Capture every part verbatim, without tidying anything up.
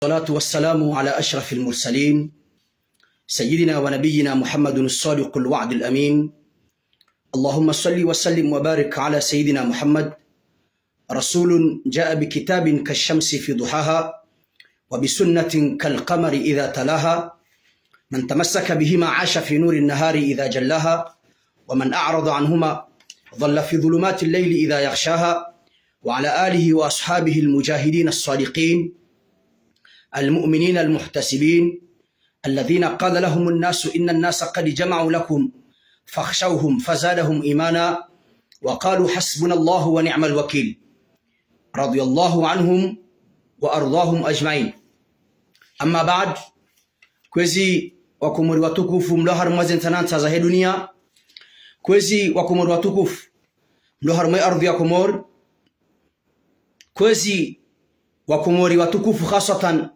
والصلاة والسلام على أشرف المرسلين سيدنا ونبينا محمد الصادق الوعد الأمين. اللهم صل وسلم وبارك على سيدنا محمد، رسول جاء بكتاب كالشمس في ضحاها، وبسنة كالقمر إذا تلاها، من تمسك بهما عاش في نور النهار إذا جلاها، ومن أعرض عنهما ضل في ظلمات الليل إذا يغشاها، وعلى آله وأصحابه المجاهدين الصادقين المؤمنين المحتسبين، الذين قال لهم الناس إن الناس قد جمعوا لكم فاخشوهم فزادهم إيمانا وقالوا حسبنا الله ونعم الوكيل. رضي الله عنهم وأرضاهم أجمعين. أما بعد، kwezi wakomori watukufu mlo harumwa ze ntsanantsa zahe dunia, kwezi wakomori watukufu mlo harumwa ye ardhwi ya Komori, kwezi wakomori watukufu khaswatan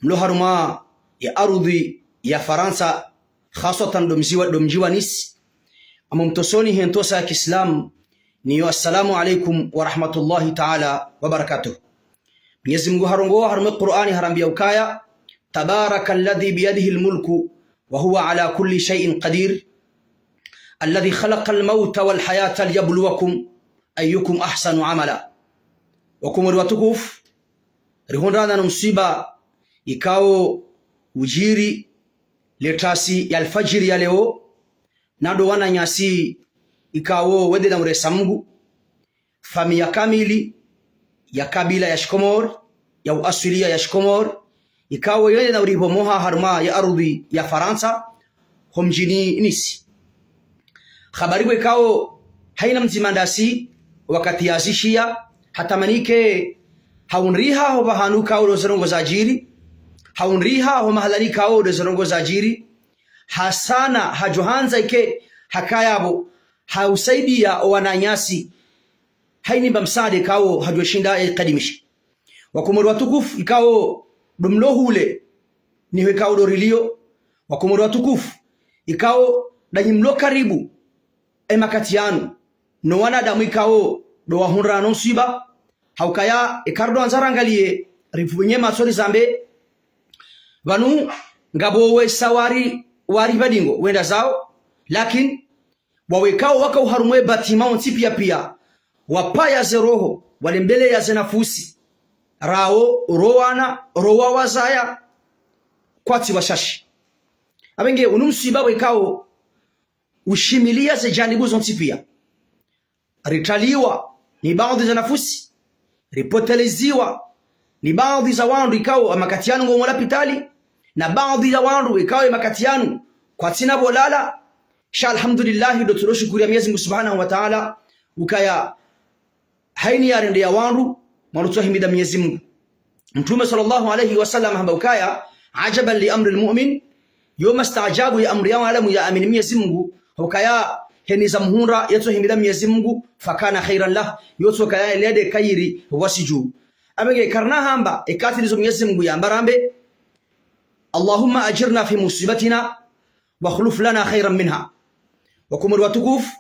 mlo harumwa ye ardhwi ya Farantsa, khaswatan ndo mdji wa, ndo mdji wa Nice, amo mtosoni he ntosa ya kiislamu, niyo assalamu alaikum wa rahmatullahi ta'ala wa barakatuh. Mwenyezi Mungu harongoa harumwa ye Qur'ani harambia ukaya: تبارك الذي بيده الملك وهو على كل شيء قدير الذي خلق الموت والحياة ليبلوكم أيكم أحسن عملا. Wakomori watukufu, rihundrana no msiba ikao ujiri le tasi ya alfajiri ya leo, na ndo wananyasi ikao wende na uresa Mungu, famiya kamili ya kabila ya Shikomori, ya uaswilia ya Shikomori, ikao yende na uribomoha harumwa ye ardhwi ya Farantsa, ho mdjini Nice. Habari bwe ikao haina mdzima ndasi wakati yazishiya, hatamanike haundriha ho pvahanu ikao ndo ze ndrongoo zajiri, haundriha ho mahalani ikao ndo ze ndrongoo zajiri, hasana hadjo handza ike hakaya pvo, hausaidia o wananyasi, hainimba msaada ikao hadjo shinda ya ikadimishe. Wakomori watukufu, ikao ndo mlo hule, niho ikao ndo rilio. Wakomori watukufu, ikao ndanyi mlo karibu e makati yanu no wanadamu ikao ndo wahundrana no msiba, haukaya eka ridjo andza rangalie, ripvunye matso rizambe, pvanu ngapvo wesa wari, wari pvadingo wenda zao, lakini wawo ikao waka uharumwa ye bâtiment wontsi pia pia, wapvaya ze roho, walembeleya ze nafusi, rawo, ro wana, ro wawazaya, kwatsi washashi. Apvenge unu msiba wo ikao ushimilia ze janibu zontsi pia. Ritraliwa ni baadhwi za nafusi, ripoteleziwa ni baadhwi za wandru ikao e makati yanu ngo mo lapitali, na baadhwi za wandru ikao e makati yanu kwatsina pvo lala. Sha alhamdulillahi, ndo tsulo shukuria Mwenyezi Mungu Subhanahu wa Ta'ala, ukaya haini yarendeya wandru, mwa ndo tsohimida Mwenyezi Mungu. Mtrume swallallahu alayhi wa sallam hamba ukaya: عجبا لأمر المؤمن, yo mastaajabu ya amri ya mwanadamu ya amini Mwenyezi Mungu, hukaya heni za muhundra yetsohimida Mwenyezi Mungu, فكان خيرا له, yotsokaya lede kayiri wasi dju. Apvenge karina hamba, eka tsi ndizo Mwenyezi Mungu yamba rambe: اللهم أجرنا في مصيبتنا واخلف لنا خيرا منها. Wakomori watukufu,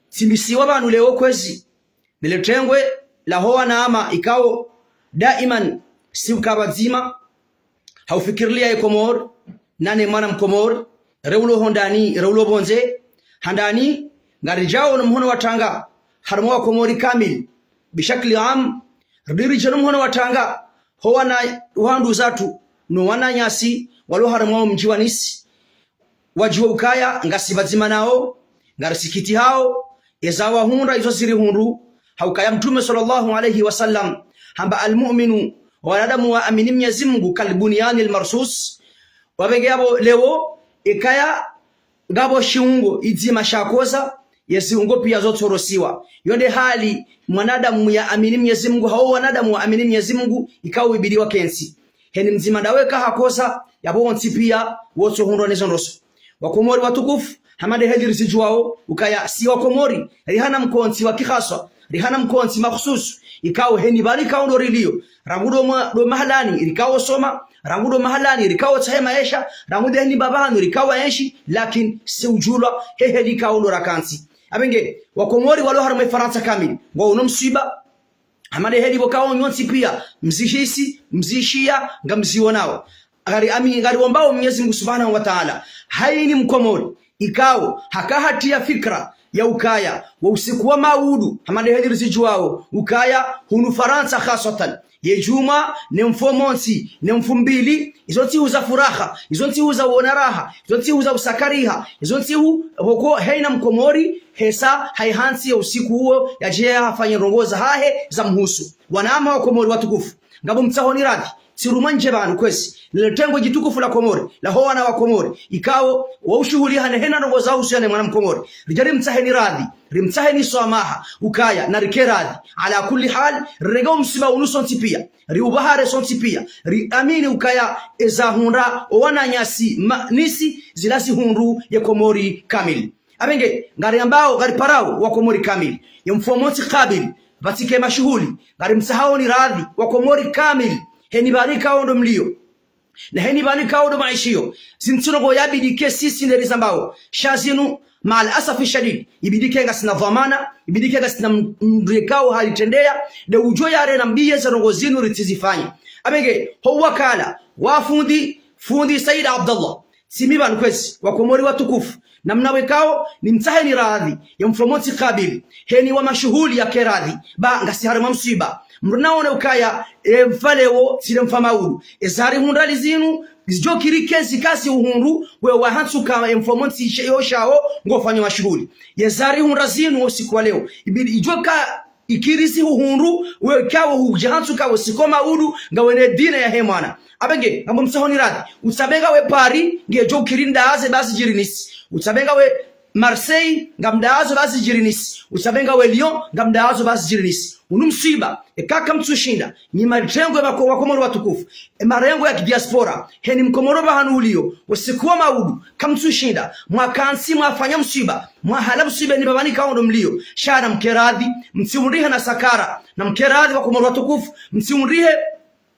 tsimbisiwa pvanu leo kwezi nele tengwe la ho wanama ikao daiman si uka pvadzima, haufikirilia ye Komori, nane mwana Mkomori, re ulo hondani, re ulo pvondze, handani, ngaridjao no mhono wa tanga harumwa Wakomori kamili, bishakli am, ridirije no mhono wa tanga ho wana wanduzatru no wananyasi walo harumwa wo mdji wa Nice, wadjuwe ukaya ngasi pvadzima nawo, ngarisikitihao eza wahundra izo zirihundru, haukaya Mtrume swallallahu alayhi wa sallam hamba: المؤمن, wanadamu wa amini Mwenyezi Mungu, كالبنيان المرصوص. Wapvenge yapvo leo, ikaya ngapvo shiungo idzima shakoza, ye ziungo pia zotsorosiwa. Yo nde hali mwanadamu ya amini Mwenyezi Mungu, hau wanadamu wa amini Mwenyezi Mungu, ikao ibidi wakentsi. Heni mdzima ndawe eka hakoza, yapvo wontsi pia wotsohundrwa nezo ndroso. Wakomori watukufu, hama nde heli rizidjuwao, ukaya si Wakomori, rihana mkontsi wa kihaswa, rihana mkontsi makhususu, ikao heni pvali ikao ndo rilio, rangu ndo mwa-, ndo mahalani rikao soma, rangu ndo mahalani rikao tsahe maesha, rangu nde heni pvapvanu rikao enshi, lakini si udjulwa he heli ikao ndo rakantsi. Apvenge, Wakomori walo harumwa ye Farantsa kamili, ngwao no msiba, Hama nde heli pvo ikao nyontsi pia mzihisi, mzishiya, ngamzionao. Ngari ami-, ngari ombao Mwenyezi Mungu Subhanahu wa Ta'ala, hayina mkomori ikao haka hatiya fikira ya ukaya wo usiku wa maudu, hama nde heli rizidjuwao ukaya hunu Farantsa khaswatan, ye djumwa, ne mfumontsi, ne mfumbili, izo ntsihu za furaha, izo ntsihu za uona raha, izo ntsihu za usakariha, izo ntsihu pvoko hayina mkomori hesa hayi hantsi ya usiku uwo yadje yafanye ndrongoo zahahe zamhusu. Wananya wakomori watukufu, ngapvo mtsahoni radhi, tsirumwa ndje pvanu kwezi, lile tengo djitukufu la Komori, la ho wana wa Komori, ikao wo ushuhuliha ne hayina ndrongoo zahusu ya ne mwana mkomori. Ridja rimtsaheni radhi, rimtsaheni swamaha, ukaya narike radhi. Ala kulli hal, rirenge wo msiba unu sontsi pia, riubahare sontsi pia, riamini ukaya eza hundra wo wananyasi ma-, nisi zila zihundru ye Komori kamili. Apvenge, ngari ambao, ngari parao wakomori kamili, ye mfumontsi kabili, pvatsike mashuhuli, ngari mtsahaoni radhi wakomori kamili, heni pvanu ikao ndo mlio, na heni pvanu ikao ndo maishiyo. Zinu tsi ndrongoo yabidi ke sisi nde rizambao. Sha zinu, maal asafi shadid, ibidi ke ngasina dhwamana, ibidi ke ngasina m-, mndru ikao halitrendeya, nde udjo yare na mbiye ze ndrongoo zinu ritsizifanya. Apvenge, ho wakala wa fundi, fundi Said Abdallah, tsi mi pvanu kwezi, wakomori watukufu, namna wekao, nimtsaheni radhi, ye mfumontsi kabili, heni wa mashuhuli yake radhi, ba ngasi harimwa msiba. Mndru naone ukaya, e mfa leo, tsi le mfa maudu. Eza rihundra li zinu, zidjo kiri ke zikasi uhundru, we wahantsi uka e mfumontsi ishe yo shao, ngofanya mashuhuli. Yeza rihundra zinu usiku wa leo, ibidi idjo ka ikiri zi uhundru, we ikao hudja hantsi uka wo usiku wa maudu, ngawe ne dina yahe mwana. Apvenge, ngambo mtsahoni radhi, utsabe ngawe Paris, ngedjo ukiri ndaze ba zidjiri Nice. Utsabe ngawe Marseille, ngamdazo ba zidjiri Nice. Utsabe ngawe Lyon, ngamdazo ba zidjiri Nice. Unu msiba, eka kamtsushinda, nyi marengo ya mako-, wakomori watukufu, e marengo ya kidiaspora, heni mkomori pvahanu ulio, wo usiku wa maudu, kamtsushinda, mwakantsi mwafanya msiba, mwahala msibeni pvapvanu ikao ndo mlio, sha namke radhi, mtsiundrihe na sakara, namke radhi wakomori watukufu, mtsiundrihe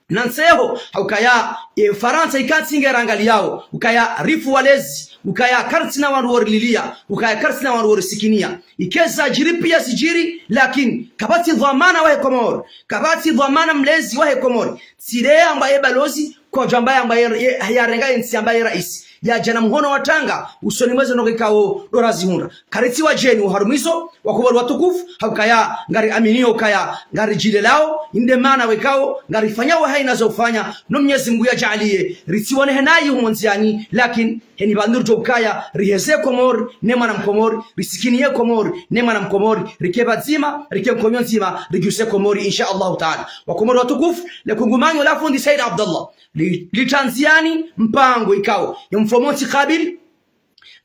na ntseho, ha ukaya, e, Farantsa ikantsi nge rangaliyao, ukaya rifu walezi, ukaya karitsina wandru worililiya, ukaya karitsina wandru worisikiniya. Ike zadjiri pia zidjiri, lakini kapvatsi dhwamana wahe Komori, kapvatsi dhwamana mlezi wahe Komori. Tsi le yamba ye balozi, kwadjamba yamba ye, ye, yarenga ye ntsi yamba ye raisi. Yadja na mhono wa tanga, usoni mwa ze ndrongoo ikao ndo razihundra. Karitsi wadjeni oharumwa izo, wakomori watukufu, ha ukaya, ngari aminio ukaya, ngari djilelao, inde mana wekao, ngari fanyao hayina za ufanya, no Mwenyezi Mungu yadjaaliye, ritsione henayi humo ndziani, lakini, heni pvanu ridjo ukaya, riheze Komori, ne mwana mkomori, risikiniye Komori, ne mwana mkomori, rike pvadzima, rike nkonyo ndzima, ridjuse Komori, insha Allahu Ta'ala. Wakomori watukufu, le kungumanyo la fundi Said Abdallah, li-, litrandziani mpango ikao, ye mfumontsi kabili,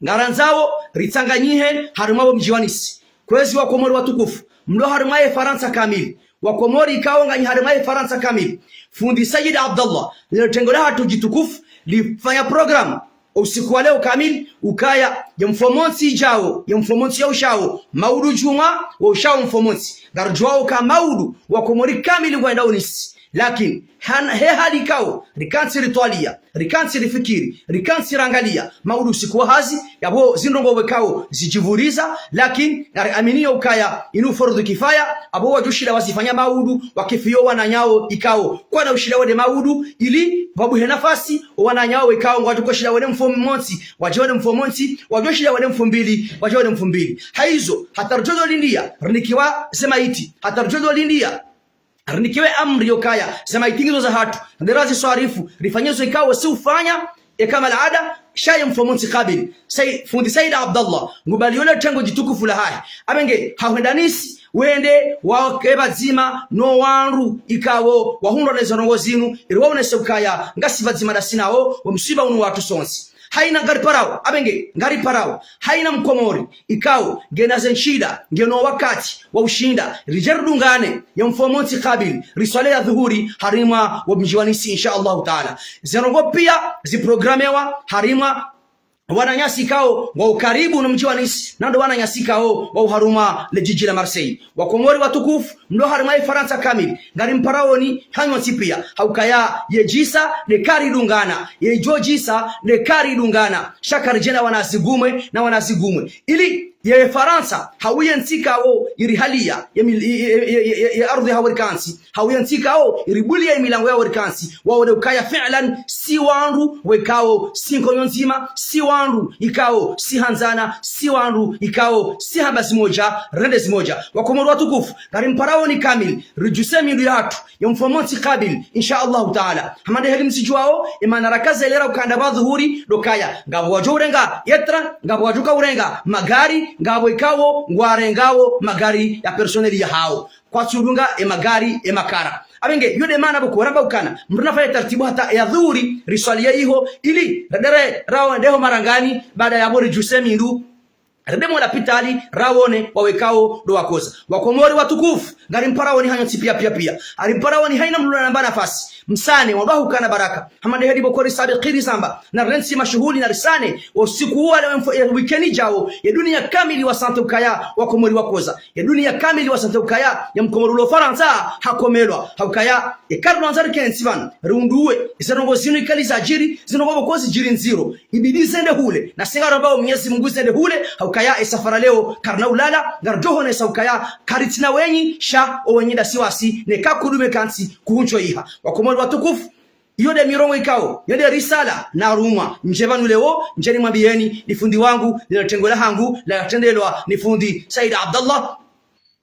ngarandzao ritsanganyihe harimwa wo mdji wa Nice. Kwezi wakomori watukufu, mlo harimwa ye Farantsa kamili. Wakomori ikao nganyi harimwa ye Farantsa kamili. Fundi Said Abdallah, lelo tengo lahatru djitukufu, lifanya programu usiku wa leo kamili, ukaya, ye mfumontsi idjao, ye mfumontsi ya ushao, maudu djumwa, wo ushao mfumontsi. Ngarudjuwao uka maudu, wakomori kamili ngwendao Nice. Lakini, han-, he hali ikao, rikantsi ritwaliya, rikantsi rifikiri, rikantsi rangaliya, maudu usiku wa hazi, yapvo zindrongoo wekao zidjivuriza, lakini, ngari aminio ukaya, inu fardhu kifaya, apvo wadjoshinda wazifanya maudu, wakifiyo wananyao ikao, kwana ushinda wende maudu, ili, pvabuhe nafasi, wananyao ikao, ngwadjo koshinda wende mfumontsi, wadje wende mfumontsi, wadjoshinda wende mfumbili, wadje wende mfumbili. Hayizo, hata ridjo lindiya, rinikiwa ze maiti, hata ridjo lindiya, rinikiwe amri yo ukaya, ze maiti ngizo zahatru, nde raziswarifu, rifanye zo ikao si ufanya, eka malada, sha ye mfumontsi kabili. Sai-, fundi Said Abdallah, ngubaliyo le tengo djitukufu lahahe. Apvenge, hahwenda Nice, wende, wake pvadzima, no wandru, ikao, wahundrwa ne ze ndrongoo zinu, ili waonese ukaya, ngasi pvadzima ndasi nao, wo msiba unu wahatru sontsi. Hayina ngari parao, apvenge, ngari parao, hayina mkomori, ikao, ngena ze nshida, ngena wakati, wa ushinda, ridje ridungane, ye mfumontsi kabili, riswali ya dhuhuri, harimwa wo mdji wa Nice, insha Allahu Ta'ala. Ze ndrongoo pia, ziprogramewa, harimwa, wananyasi ikao, ngwao karibu no mdji wa Nice, na ndo wananyasi ikao, ngwao harumwa le djidji la Marseille. Wakomori watukufu, mlo harimwa ye Farantsa kamili, ngari mparaoni, hanyu ntsi pia, ha ukaya, ye djisa, nde kari dungana, ye djo djisa, nde kari dungana, sha karidjenda wana zigumwe, na wana zigumwe. Ili, ye Farantsa, hau ye ntsi ikao irihaliya ye mil-, ye, ye, ye, ye, ye ardhwi yahawo rikantsi, hau ye ntsi ikao iribuliya ye milango yahawo rikantsi, waone ukaya fi'lan si wandru wekao si nkonyo ndzima, si wandru ikao si handzana, si wandru ikao si hamba zimoja, rende zimoja. Wakomori watukufu, ngarimparaoni kamili, ridjuse mindru yahatru, ye mfumontsi kabili, insha Allahu Taala. Hama nde heli mzidjuwao, emana rakazelea ukaya pvwa dhuhuri, ndo ukaya, ngapvo wadjo urenga ye train, ngapvo wadjo ka urenga magari, ngapvo ikao ngwarengao magari ya personnel yahawo. Kwatsu urunga emagari emakara. Apvenge, iyo nde mana pvoko ramba ukana, mndru nafanye taratibu hata ya dhuhuri, riswaliye iho, ili, radere, rawo ndeho marangani, baada yapvo ridjuse mindru, rende mwe lapitali, rawone wawekao ndo wakoza. Wakomori watukufu, ngarimparaoni hanyu ntsi piya, piya, piya. Ngarimparaoni hayina mndru namba nafasi. Msane, wandru wahukana baraka. Hama nde heli pvoko risabikiri zamba, na rentsi mashuhuli na risane, usiku wa leo mfo-, ye weekend idjao, ye duniya kamili wasante ukaya, wakomori wakoza. Ye duniya kamili wasante ukaya, ye mkomori ulo Farantsa, hakomelwa. Haukaya, eka ridjwandza rikentsi pvanu, riunduwe, ze ndrongoo zinu ikao zidjiri, ze ndrongoo pvoko zidjiri ndziro. Ibidi zende hule, nasi ngarombao Mnyezi Mungu zende hule, haukaya esafara leo, karina ulala, ngaridjo honesa ukaya, karitsina wenyi, sha, owenyi ndasi wasi, neka kudume kantsi, kuhuntsho iha. Wakomori watukufu, iyo nde mirongoo ikao, iyo nde risala, narumwa, ndje pvanu leo, ndje nimwambiyeni, ni fundi wangu, lina tengwe lahangu, latrendelwa, ni fundi, Said Abdallah,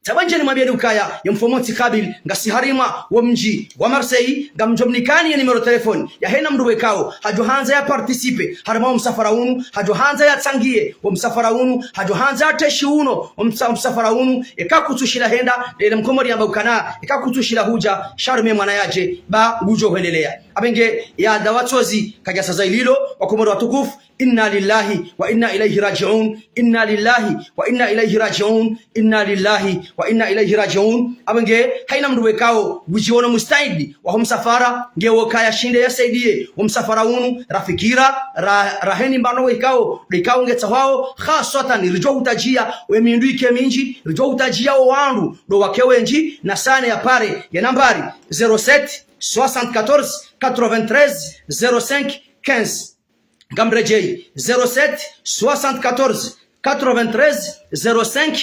Tsamba ndje nimwambiyeni ukaya, ye mfumontsi kabili, ngasi harimwa wo mdji wa Marseille, ngamdjo mnikani ye numéro téléphone ya hayina mndru wekao, hadjo handza ya participe, harimwa wo msafara unu, hadjo handza ya tsangiye, wo msafara unu, hadjo handza ya teshi uno, wo msa-, msafara unu, eka kutsushinda henda, ndele mkomori yamba ukana, eka kutsushinda hudja, sha rume mwana yadje, ba ngudjo hwendeleya. Apvenge, ya dawa tsozi, kadja saza ililo, wakomori watukufu, إنا لله وإنا إليه راجعون، إنا لله وإنا إليه راجعون، إنا لله وإنا إليه راجعون. Apvenge, hayina mndru wekao, ngudjiwono mustaidi, waho msafara, nge wo kaya shinde ya saidiye, wo msafara unu, rafikira, ra-, raheni mbano wekao, wekao ngetsahwao, khaswatan, ridjo hutadjiya, we mindru ike mindji, ridjo hutadjiya wo wandru, ndo wake wendji, na sane ya pare, ye nambari, zéro sept, soixante-quatorze, quatre-vingt-treize, zéro cinq, quinze. Ngamredjeyi, zéro sept, soixante-quatorze, quatre-vingt-treize, zéro cinq,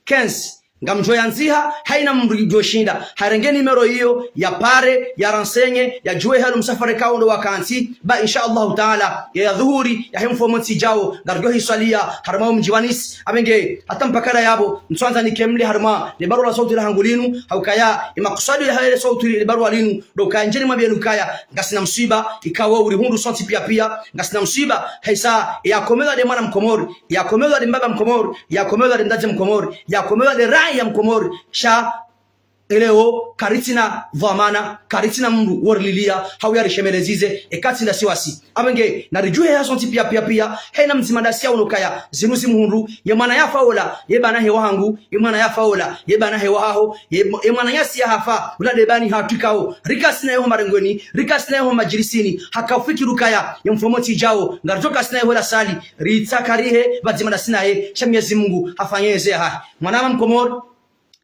quinze. Ngamdjo yandziha, hayina mndru ngudjo shinda harenge numéro iyo, ya pare, ya renseigner, yadjuwe hali msafara ikao ndo wakantsi, ba insha Allahu Taala, ya, ya dhuhuri, ya he mfumontsi idjao, ngaridjo hiswaliya, harimwa wo mdji wa Nice, apvenge, hata mpaka nda yapvo, ntswandza nikemle harimwa, ne barua la sauti lahangu linu, haukaya, imakuswadi ya hele sauti le barua linu, ndo ukaya ndje nimwambiyeni ukaya, ngasina mswiba, ikao urihundru sontsi piya piya, ngasina mswiba, hayisa, yakomelwa nde mwana mkomori, yakomelwa nde mbaba mkomori, yakomelwa nde mdzadze mkomori, yakomelwa nde raiya mkomori, sha, leo, karitsina dhwamana, karitsina mndru worililiya, hau yarishemelezeze, eka tsi ndasi wasi. Apvenge, naridjuhe ya sontsi piya, piya, piya, hayina mdzima ndasi ya uno ukaya, zinu zimhundru, ye mwana yafa ola, ye bana he wahangu, ye mwana yafa ola, ye bana he wahaho, ye, ye mwananyasi yahafa, ula nde bani hatru ikao, rikasi naye ho marengweni, rikasi naye ho madjilisini, haka ufikiri ukaya, ye mfumontsi idjao, ngaridjo kasi naye ho lasali, ritsakarihe, pvadzima ndasi naye, sha Mnyezi Mungu, hafanye eze yahahe. Mwanama mkomori,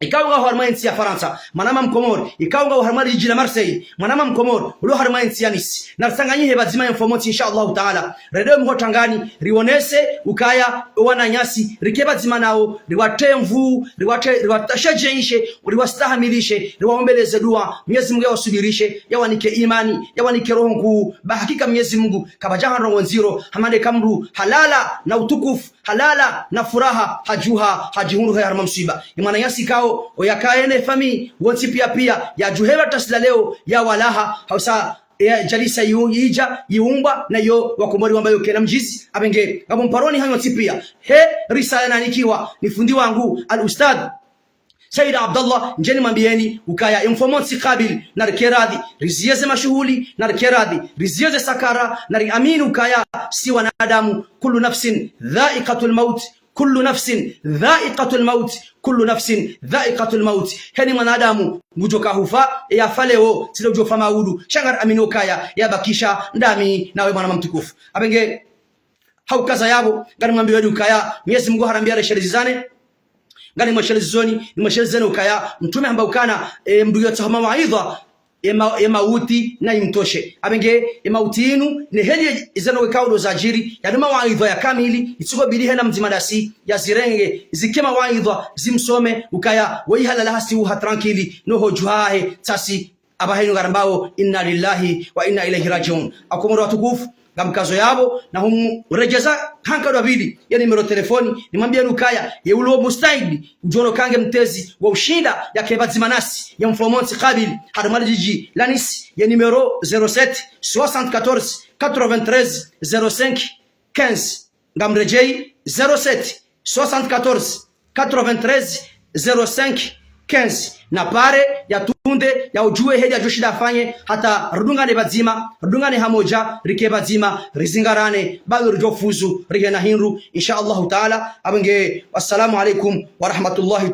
ikao ngaho harimwa entsi ya Farantsa, mwanama mkomori, ikao ngaho harimwa lidji la Marseille, mwanama mkomori, ulo harimwa entsi ya Nice, naritsanganyihe pvadzima ye mfumontsi, insha Allahu Taala, rende mhotangani, riwonese, ukaya, owananyasi, rike pvadzima nawo, riwatrie nvu, riwatrie, riwashadjeishe, riwastahamilishe, riwaombeleze dua, Mnyezi Mungu yawasubirishe, yawanike imani, yawanike roho nkuu, ba hakika Mnyezi Mungu, kapvadja ha ndrongoo ndziro, hama nde eka mndru, halala, na utukufu, halala, na furaha, hadjuha, hadjihundru haya harimwa mswiba. Ye mwananyasi ikao, oyakaya ne famiyi, wontsi piya piya, yadjuhe pva tasila leo, yawalaha, hausa, ya djalisa yu-, yidja, yiumbwa, nayo, wakomori wamba yo kena mdjizi, apvenge, ngapvo mparoni hanyu ntsi piya. He, risala nanikiwa, ni fundi wangu, al-ustadh Said Abdallah, ndje nimwambiyeni, ukaya, ye mfumontsi kabili, narike radhi, riziye ze mashuhuli, narike radhi, riziye ze sakara, nariamini ukaya, si wanadamu, كل نفس ذائقة الموت، كل نفس ذائقة الموت، كل نفس ذائقة الموت. Heni mwanadamu, ngudjo ka hufa, yafa leo, tsi ndo udjo fa maudu, sha ngariamini ukaya, yabakisha, ndami, nawe mwanama mtukufu. Apvenge, haukaza yapvo, ngarimwambiyeni ukaya, Mnyezi Mungu harambiya rishelezane, ngani mweshelezoni, ni mweshelezeni ukaya, mtrume hamba ukana, e, mndru yotsaho mawaidha, ema, emauti na imtoshe. Apvenge emauti inu, ne heli zeno wekaudo zadjiri, yanu mawaidha ya kamili, itsuko bidi hena mdzima nasi, yazirenge, zike mawaidha, zimsome, ukaya, weihalala hasi uha tranquille, no hodju hahe, tsasi, apvaha inu ngarambao, inna lillahi wa inna ilayhi rajiun. Akomoro watukufu, ngamkazo yapvo, na humredjeza hankado wa pvili, ye numéro telefoni, nimwambie nukaya, ye ulo mustaidi, udjono kange mtezi, wa ushinda, yake pvadzima nasi, ye mfumontsi kabili, harumwa ledjidji la Nice, ye numéro zéro sept, soixante-quatorze, quatre-vingt-treize, zéro cinq, quinze. Ngamredjei, zéro sept, soixante-quatorze, quatre-vingt-treize, zéro cinq, quinze. Na pare, yatunde, ya udjuwe heli yadjoshinda afanye, hata ridungane pvadzima, ridungane hamodja, rike pvadzima, rizingarane, bado ridjofuzu, rihena hindru, insha Allahu taala, apvenge, wassalamu alaikum wa rahmatullahi